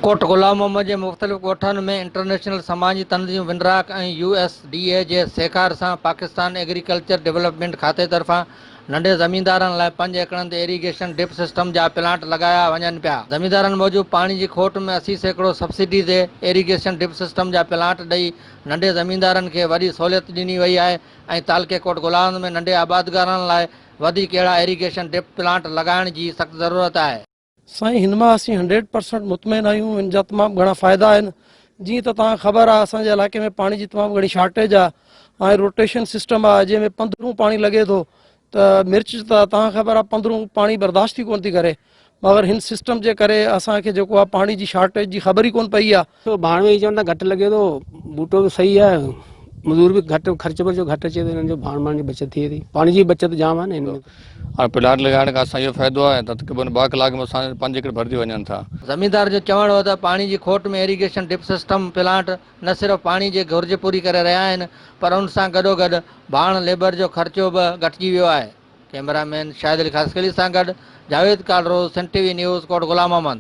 ڪوٽ غلام محمد جي مختلف ڳوٺن ۾ انٽرنيشنل سماجي تنظيم ونراڪ ۽ يو ايس ڊي اي جي سهڪار سان پاڪستان ايگريڪلچر ڊولپمينٽ کاتي طرفان ننڍي زميندارن لاء پنج ايڪڙن تي ايريگيشن ڊرپ سسٽم جا پلانٽ لڳايا وڃن پيا. زميندارن موجب پاڻي جي کوٽ ۾ 80% سبسڊي تي ايريگيشن ڊرپ سسٽم جا پلانٽ ڏئي ننڍي زميندارن کي وڏي سهوليت ڏني وئي آهي ۽ تعلقي ڪوٽ غلام ۾ ننڍي آبادگارن لاء وڌيڪ اهڙا ايريگيشن ڊرپ پلانٽ لڳائڻ جي سخت ضرورت آهي. سائين هن مان اسين هنڊريڊ پرسنٽ مطمئن آهيون ان جا تمام گهڻا فائدا آهن جيئن ته توهان کي خبر آهي اسان جي علائقي ۾ پاڻي جي تمام گهڻي شارٽيج آهي ۽ روٽيشن سسٽم آهي جنهن ۾ پندرهون پاڻي لڳي ٿو ته مرچ ته توهان کي خبر آهي پندرهون پاڻي برداشت ئي ڪونه ٿي ڪري مگر هن سسٽم جي ڪري اسان کي جيڪو آهي پاڻي جي شارٽيج جي خبر ئي ڪونه پئي آهي. سو ڀاڻ ۾ چون ٿا گهٽ لڳي ٿو ٻوٽو به صحيح آهي مزدور به گهٽ خرچ برچ گهٽ اچي ٿو انهن جو ڀاڻ ٻاڻ جي بچت ٿئي ٿي پاڻي جي بچت جام آهي نه هن ۾. هاڻي پلاٽ لڳائڻ کان اسان اهو فائدو آهي ته تقريبن ٻه ڪلاڪ ۾ اسان پنج ايڪڙ ڀرجي وڃن ٿا. زميندار جو چوڻ هو ته پاڻي جي کوٽ ۾ ايريگيشن ڊرپ سسٽم پلانٽ نه صرف پاڻي جي گهرج پوري ڪري رهيا آهن پر ان سان گڏوگڏ ڀاڻ ليبر جو خرچو به گهٽجي ويو آهي. ڪئميرا مين شاهد علي خاصخيلي سان گڏ Javed Kalro, Sindh T V news, Kot Ghulam Muhammad.